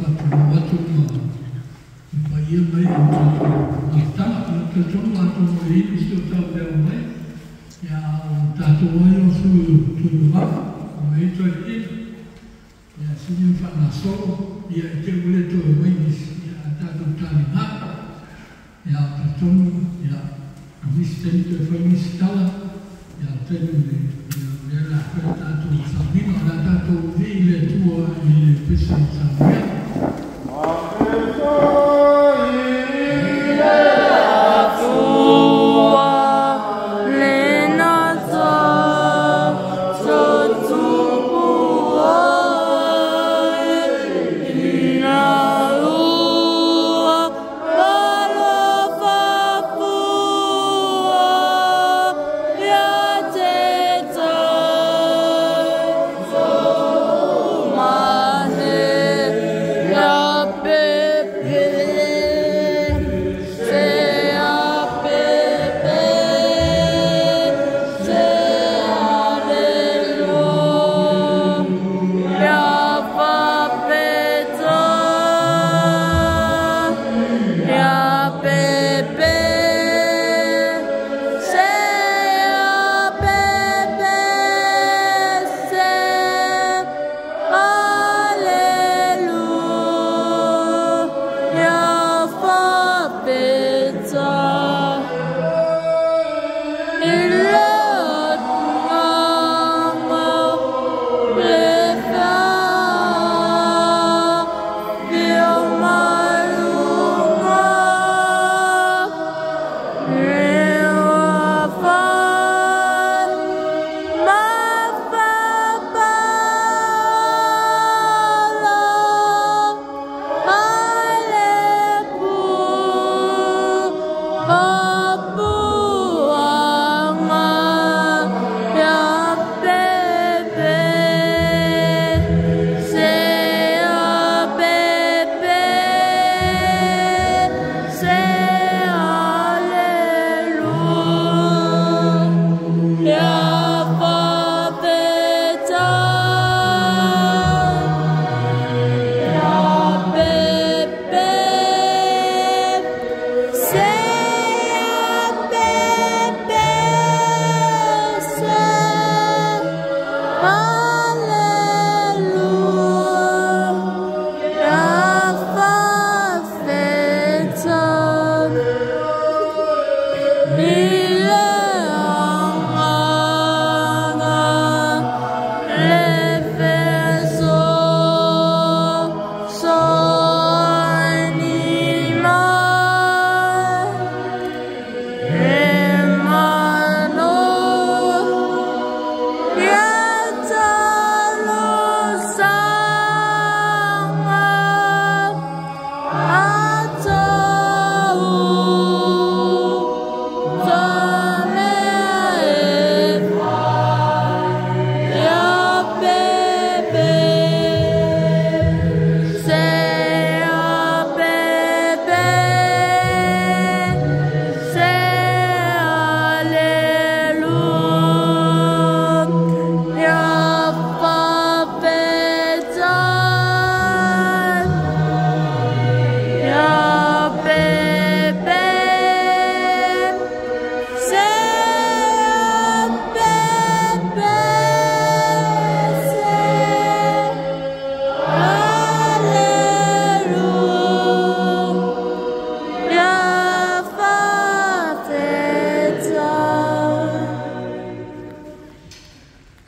Faatulou atu ma le paia mai o tatou mafutaga. Ia talitonu atonu e i ai nisi o tau mai, ia a o tatou ai o sui Tuimavave ma ai toeaiina. Ia sili ona faagasolo, ia e te ua le toe omai nisi, ia a tatou taliga. Ia o talitonu, ia o nisi taimi toe fai nisi tala, ia o le taimi lenei, ia o lea o le a fai le tatou sauniga. O le a tatou vivii i le Atua i le pese o saunia.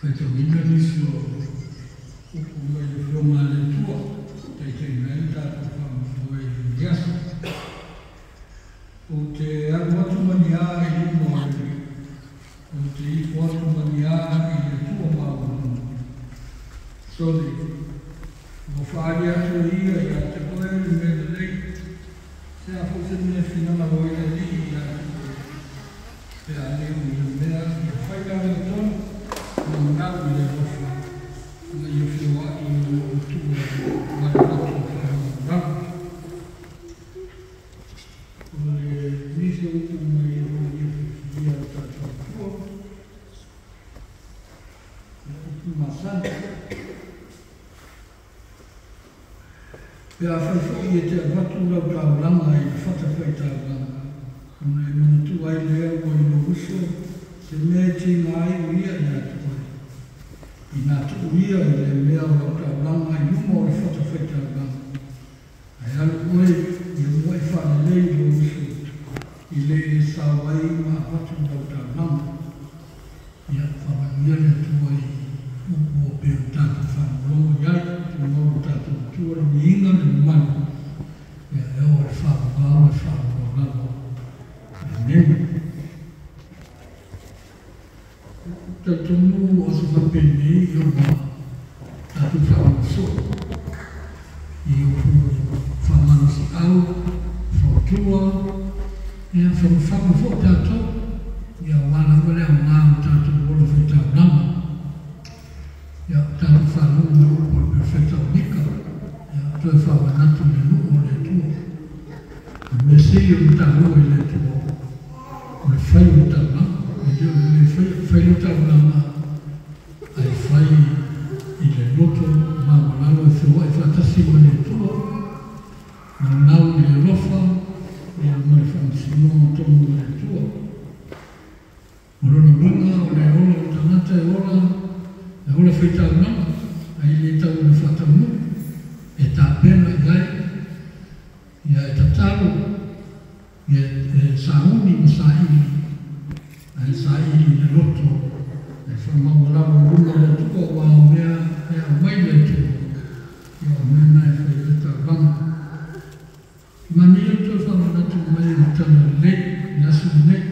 Faitauina nisi o upu mai le Afioga a le Atua taitaiina ai le tatou faamoemoe i lenei aso. Ou te alu atu ma ni a i luma o le Alii, ou te ifo atu ma ni a i le Atua maualuga. Sole, ua faaali atu e ia ia te oe le mea lelei, se a foi se mea e finagalo ai le Alii ia te oe, pe a le o ia mea ia fai le amiotonu ma gau i le alofa, ina ia feoai i lou Atua ma le loto faamaualalo. O le nisi o upu mai o ia filifilia o tatou Atua, o upu masani. Pe afai foi e te avatu lau taulaga i le fatafaitaulaga, ona e manatua ai lea ua i lou uso se mea e tiga ai o ia ia te oe. Ina tuu ia i le mea o lau taulaga i luma o le fatafaitaulaga, ae alu oe ia muai faalelei i lou uso i le e sao ai ma avatu lau taulaga. Ia faamanuia le Atua i upu o pei ona tatou faalogologo i ai, tumau lo tatou Atua le viiga ma le mamalu, ia e oo i le faavavau ma le faavavau lava. Amene. Ou te talitonu o aso faapenei ia ua tatou faalogo soo i upu faamalosiau, fautua, ia fagufagu foi tatou, ia aua lava le aoga o tatou ola faitaulaga. Ia tatou faalogo i upu a le Perofeta o Mika, ia toe faamanatu i le nuu o le Atua. O le mea sili ona taua i le Atua, o le fai o le taulaga, e le o le le faia, fai le taulaga ae fai i le loto maualalo e feoai faatasi ma le Atua, naunau i le alofa, ia ma le faamasinoga tonu a le Atua. O lona uiga o le ola o le tagata e ola, e ola faitaulaga, ae le tau ina faataunuu, e tapena i ai, ia e tatalo, ia e sauni ma saili, ae saili i le loto, e faamaualalo i luma o le Atua, aua o mea e aumai le Atua, ia o mea na e fai ai le taulaga. Manaia le toe faamanatu mai o le tala lelei i le aso lenei,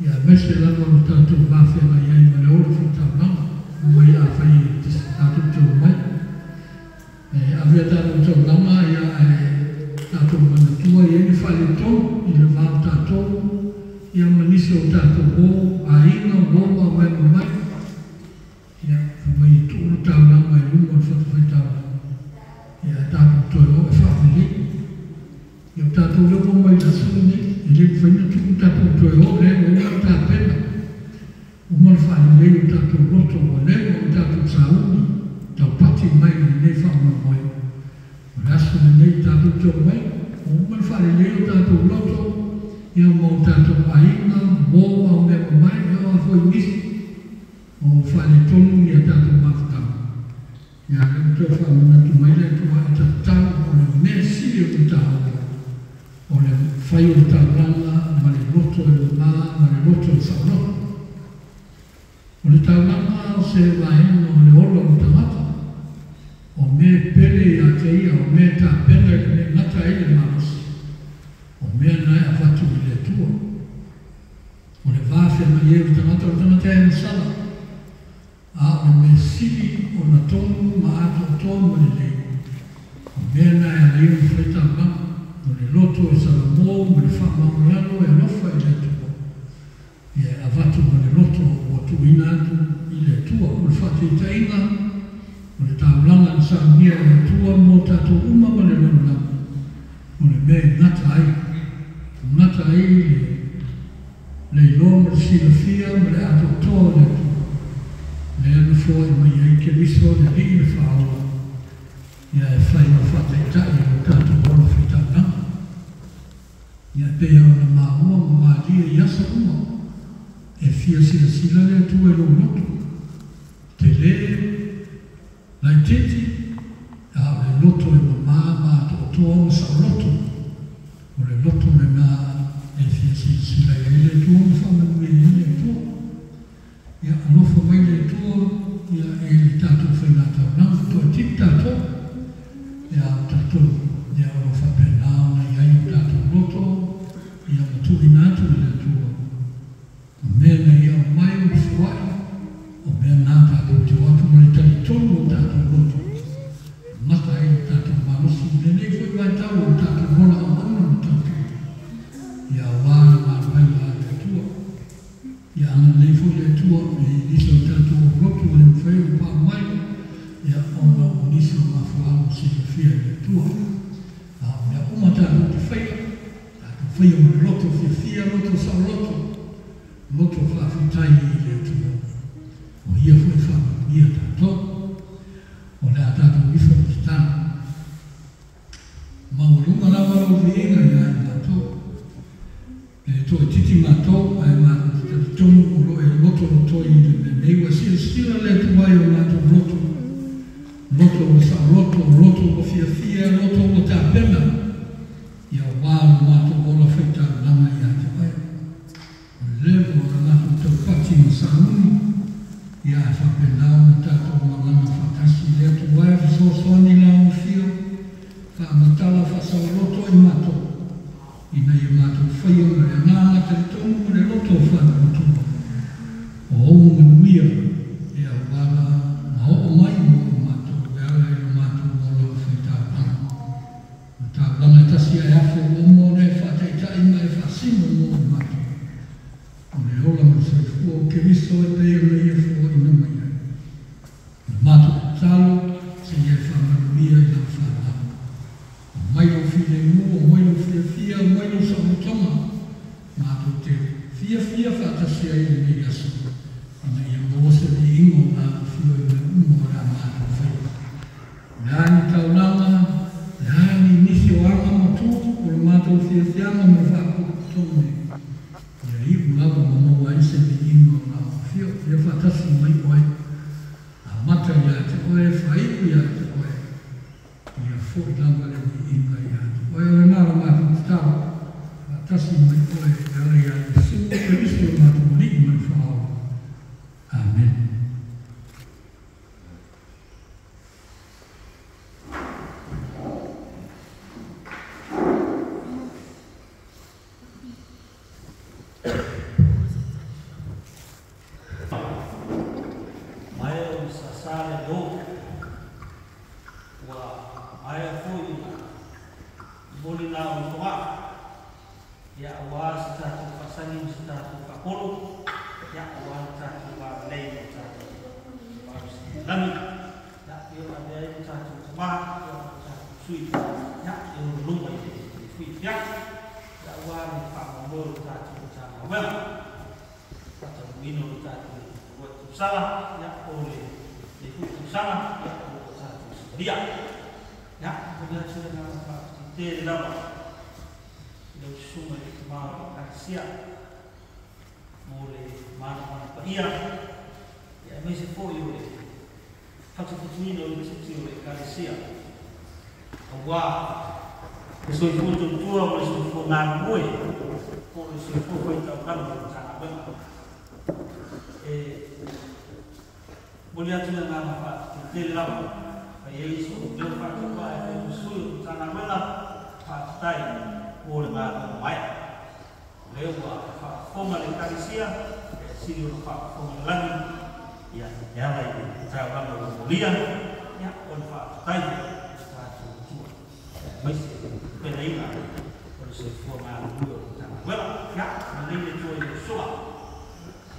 ia aemaise lava o le tatou va feagai ai ma le ola faitaulaga, mai afai tatou te omai. E ave a tatou taulaga, ia ae tatou manatua e i ai le faaletonu i le va o tatou, ia ma nisi o tatou uo, aiga, uo ma mea mamai. Ia, fai mai e tuu le taulaga i luma o le fatafaitaulaga, ia ae tatou toe o e faalelei. Ia o tatou lea ua omai i le aso lenei, e le mafai ona tuu tatou toe o lea ua uma ona tapena, uma le faalelei o tatou loto ua leva ona tatou sauni taupati mai i lenei faamoemoe. O le aso lenei tatou te omai, ua uma le faalelei o tatou loto, ia ma o tatou aiga, uo ma mea mamai, e oo lava foi i nisi o faaletonu ni a tatou mafutaga. Ia lea ua toe faamanatu mai le Atua e tatau o le mea sili ona taua o le fai o le taulaga ma le loto e mama ma le loto e saoloto. O le taulaga o se vaega o le ola o le tagata, o mea e pele ia te ia, o mea e tapena i le mea e gata ai le malosi, o mea na e avatu i le Atua. O le va feagai ai o le tagata, o le tagata e agasala, a o le mea sili ona tonu ma atoatoa ma lelei, o mea na e ala ai ona fai taulaga, o le loto e salamo ma le faamaualalo e alofa i le Atua, ia e avatu ma le loto ua tuuina atu i le Atua. O le faataitaiga, o le taulaga na saunia e le Atua mo tatou uma ma le lalolagi, o le mea e gata ai, gata ai le iloa ma le silafia ma le atoatoa o le Atua, lea na foai mai ai Keriso le Alii le Faaola, ia e fai ma faataitai i lo tatou ola faitaulaga. Ia e pei ona maua ma malie i aso uma, e fia silasila le Atua i lou loto, tele, laitiiti, a o le loto e mama ma atoatoa ma saoloto, o le loto lena e fia silasila i ai le Atua ma faamanuia i ai le Atua. Ia alofa mai le Atua ia i le tatou faigataulaga, toatiti tatou, ia o talitonu ia o lo o faapena ona i ai o tatou loto ia ma tuuina atu i le Atua. O mea na ia aumai o le foai, o mea na tatou te o atu ma le talitonu o tatou loto, e gata ai le tatou malosi i lenei foi vaitau o le tatou ola auauna ma tautua, ia aua le galuega a le Atua. Ia agalelei foi le Atua i nisi o tatou loto ua le mafai ona pau mai, ia ona o nisi o mafuaaga silafia e le Atua. A o mea uma tatou te faia, tatou faia ma le loto fiafia, loto saoloto, loto faafetai i le Atua, o ia foi e faamanuia tatou. O le a tatou ifo ma tatalo. Maualuga lava lou viiga iā i matou. E le toaitiiti matou, ae matou te talitonu o lo o e lotolotoi i le mea nei. Ua silasila le Atua i o matou loto, loto ua saoloto, loto ua fiafia, loto ua tapena, ia auā lo matou ola faitaulaga ia te Oe. Ua leva ona matou taupati ma sauni, ia ae faapena ona tatou malaga faatasi i le Atua e fesoasoani i lau afio, faamatala faasaoloto i matou, ina ia matou faia ma le agaga talitonu ma le loto faatuatua, o ou manuia e auala ma oo mai mo i matou e ala i lo matou ola faitaulaga. O le taulaga e tasi ae afe ua uma ona e faataitai ma e faasino mo i matou. O le ola ma le soifua o Keriso e pei ona ia foaina mai ai. O le matou tatalo, seia e faamanuia i lau fanau. Aumai lou filemu, aumai lou fiafia, aumai lou saolotoga, matou te fiafia faatasi ai i lenei aso, ina ia maua se viiga o lau afio i mea uma o le a matou faia. O le a ni taulaga, o le a ni nisi o aga ma tu o le matou fiafiaga ma le faapotopotoga nei, ia iu lava ma maua ai se viiga o lau afio. Ia faatasi mai oe, amata ia te oe, faaiu ia te oe, ia fo'i lava le viiga ia te oe. O lena la matou tatalo, faatasi mai oe e ala ia Iesu Keriso le matou Alii ma le Faaola. Amen. Maea o sasa le leo, ua maea foi ona momoli na o toga, ia auā se tatou faasagi ma se tatou faapolo, ia auā le tatou valelei ma le tatou malosi lagi, ia e ona avea ai lo tatou tamā, ia ma lo tatou sui, ia e ona luma i le fuiafiafi, ia auā le faamoemoe o le tatou Matagaluega, faataunuuina o le tatou uluai tausaga, ia o lenei foi tausaga, ia o lo o tatou silia. Ia, momoli atu le agaga faafetai tele lava i lau susuga i le tamā o le Ekalesia mo le manamana paia, ia aemaise foi o le fatufatuina o le tiute o le Ekalesia, auā le soifua tautua ma le soifua galulue po o le soifua faitaulaga o le Matagaluega. E momoli atu le agaga faafetai tele lava, fai ai sou leo faatauvaa e fai ma sui o le Matagaluega, faafetai mo le galuega maea. O lea ua faafofoga le Ekalesia, e sili ona faafofoga le lagi, ia e ala i le taulaga ua molia, ia o le faafetai i le tatou Atua, aemaise le tapenaina o le soifua galulue o le Matagaluega. Ia, agalelei le Atua i lau susuga,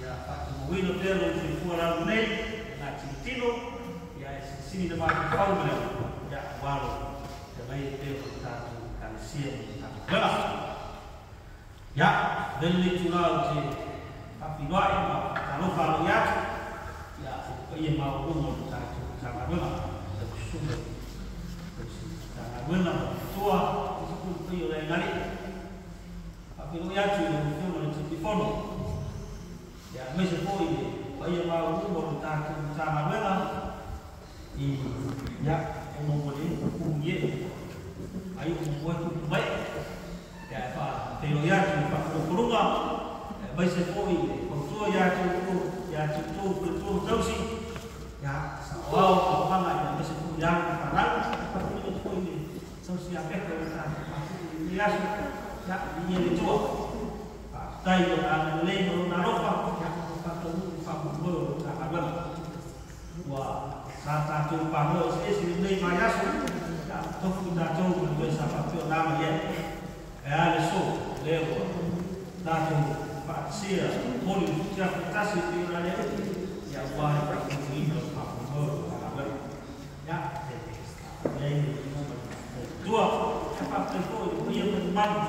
ia faatumauina pea lou soifua laulelei, ia gatilotilo, ia e silisili le mafaufau ma le ia aua lo feagai ai pea ma le tatou Ekalesia ma le Matagaluega. Ia, avea lenei itulā ou te faafeiloai ma faatalofa aloaia atu, ia, i le paia maualuga o le tatou Matagaluega, lau susuga i le tausi Matagaluega ma le matua, aemaise foi le paia o le aiga alii. Faafeiloai atu i lau Afioga i le Taitaifono, ia, aemaise foi le paia maualuga o le tatou Matagaluega i, ia, ona ua le umi ee, ai o momoe tupu mai. Ia, e faafeiloai atu i le faafolofologa, aemaise foi le fautua ia te outou, ia te outou faletua ma tausi, ia, saoao taumaga, ia, aemaise foi alo ma fanau. Faafeiloai atu foi i le tausi apeka ua tatou mafua i lenei aso, ia, viia le Atua. Faafetai i lona agalelei ma lona alofa, ia, ua faataunuu le faamoemoe o le Matagaluega. Ua sa tatou panoa eseese i lenei vaiaso, ia, tofu i tatou ma le mea sa faapea ona aga i ai. Ae a le aso, lea ua tatou faatasia momoli le futiafu e tasi e pei ona le upu, ia, aua le faataunuuina o le faamoemoe o le Matagaluega. Ia, e i ai le lagona le Atua. Ia, faafetai foi i le paia ma le mamalu,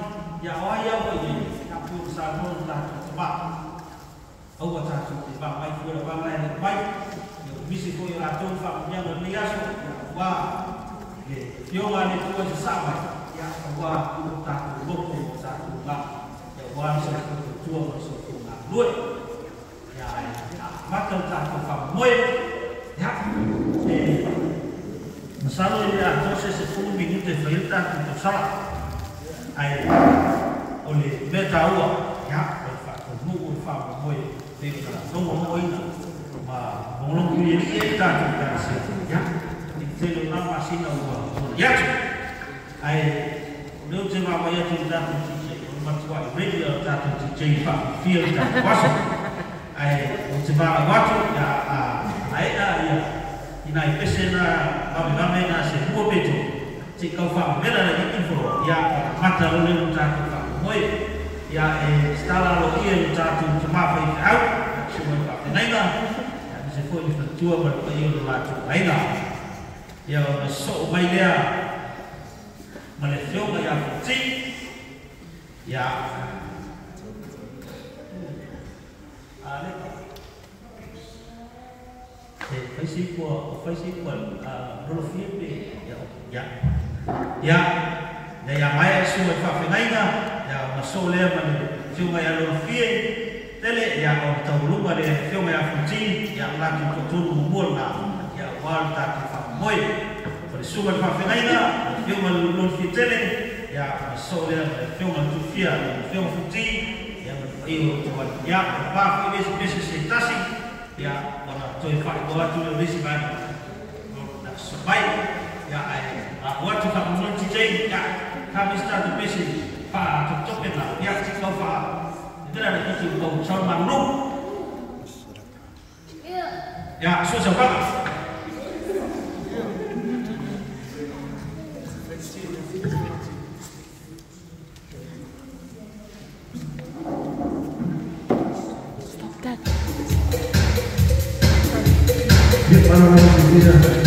ia, o ai lava i ai, ia, pei ona saunoa le tatou tamā. Aua tatou te vaavaai fua i le agaga e alii mai, ia ua misi foi e latou le faamanuiaga o lenei aso, ia aua le Afioga a le Atua i sasaa mai, ia ua o tatou loto o tatou la ia ua se tua ma se tua lue ia ai mata o tatou faamoe ia e masalo i le atoa se 10 minute e fai le tatou tausala ai o le mea taua ia o le faataunuu o le faamoemoe pei ona logonoina ma logologo i e tatou ekalesia ia i tele o na masina ua atu ai o lea ou te vaavaai atu i le tatou DJ o le matuai ready o le tatou DJ faafia le tatou aso ai ou te valaau atu ia aea ia i nai pese na vavevave na se lua pe tolu se i tau faamamela le info ia mata lo le tatou faamoemoe ia e stala aloaia i le tatou tamā faifeau susuga i faafeagaiga ia aemaise foi le faletua ma le paia o le latou aiga ia ona sosoo mai lea ma le afioga ia Futi ia ale e fai se ipu o fai se ipu a lolofia pe ia ia ia ia ia mai susuga i faafeagaiga ia ona soo lea ma le afioga ia Lolofia tele ia ona tauluga le afioga ia Futi ia o latou toatolu muamua lena ia aua le tatou faamoemoe o le susuga i le faafeagaiga le afioga i le Lolofia tele ia ona soo lea ma le afioga i le Tufia le afioga Futi ia ma le paia o le tou ia o le va foi le isi pese se tasi ia ona toe faailoa atu lea o le isi vaega na mai ia ae o atu faamoemoe DJ ia ka se tatou pese faatopetope na ia tau faa tele le kiti o tau malulu ia sua saufaga. Ia